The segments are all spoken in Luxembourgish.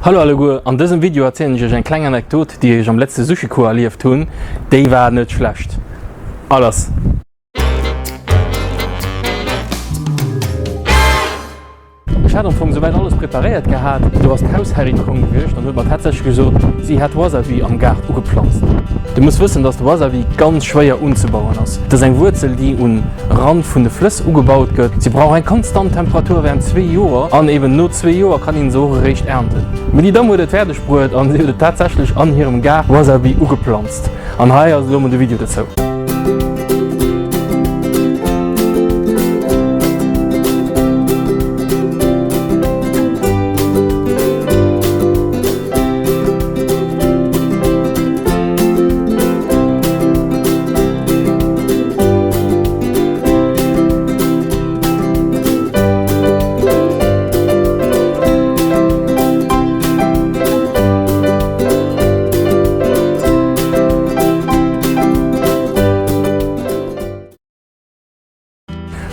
Hallo alleguer, an dësem Video erzielen ech iech eng kleng Anekdot déi ech am letzte Sushi-Cours erlieft hunn, déi war net schlecht. A lass! Ech hat am Fong souwäit alles preparéiert gehat, do ass d'Hausherrin komm gewiescht an huet mer tatsächlech gesot, si hätt Wasabi am Gaart ugeplanzt. Du muss wëssen, dass de Wasabi ganz schwéier unzebauen ass. Et ass eng Wuerzel, déi un Rand vun de Flëss ugebaut gëtt. Si brauch eng konstant Temperatur während zwee Joer an eben no zwee Joer kann een se och eréischt ernten. Mee déi Damm huet et fäerdeg bruet an si huet et tatsächlech an hirem Gaart Wasabi ugeplanzt. An hei ass elo mol de Video dozou.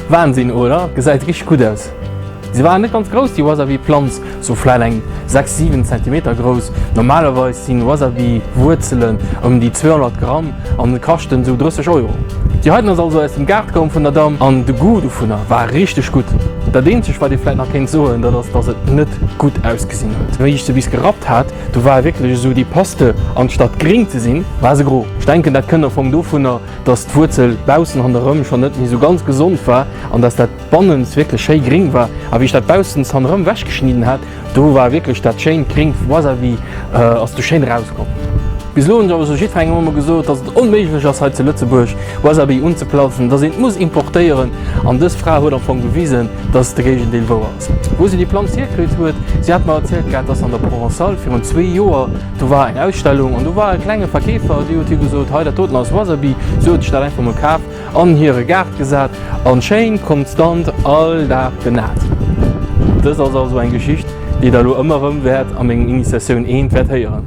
Wahnsinn oder? Gesäit richteg gutt aus. Se waren net ganz grouss déi Wasabi Planz, sou vläit eng 6, 7 Zentimeter grouss. Normalerweis sinn Wasabi Wuerzelen ëm déi 200 Gramm an kaschten sou 30 Euro. Déi heiten ass also aus dem Gaart komm vun der Damm an de Goût dovunner war richteg gutt. Dat eenzegt wat ee vläit nach kéint soen, dat ass dass et net gutt ausgesinn huet. Wéi ech se bis gerappt hat, do war wierklech esou déi Paste, anstatt gring ze sinn, war se gro. Ech denken dat kënnt am Fong dovunner, dass d'Wuerzel baussen hannerëm schonn net méi sou ganz gesond war an dass dat bannens wierklech schéi gring war a wéi ech dat baussens hannerëm wech geschnidden hat, do war wierklech dat schéint gringt Wasabi ass du schéin erauskomm. Bis elo hunn ech awer sou jiddwerengem ëmmer gesot, dass et onméiglech ass hei zu Lëtzebuerg Wasabi unzeplanzen, dass een et muss importéieren an dës Fra huet am Fong gewisen, dass de Géigendeel wouer ass. Wou se déi Planz hierkritt huet, si hat mer erzielt gehat, dass an der Provençale virun zwee Joer, do war eng Ausstellung an do war e klenge Verkeefer, dee huet hir gesot, hei dat doten ass Wasabi, si huet sech dat einfach mol kaf an hire Gaart gesat an schéin konstant all Dag genat. Dës ass also eng Geschicht, déi der elo ëmmer erëm wäert a mengem Initiatioun 1 wäert héieren.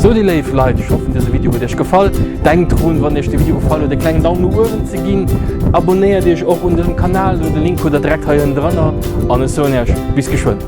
Sou déi léif Leit, ech hoffen dëse Video huet iech gefall. Denkt drun, wann iech de Video gefall huet e klengen Daumen no uewen ze ginn. Abonnéiert iech och un dësem Kanal, do de Link hutt der direkt hei ënnendrënner an ech soen iech bis geschwënn.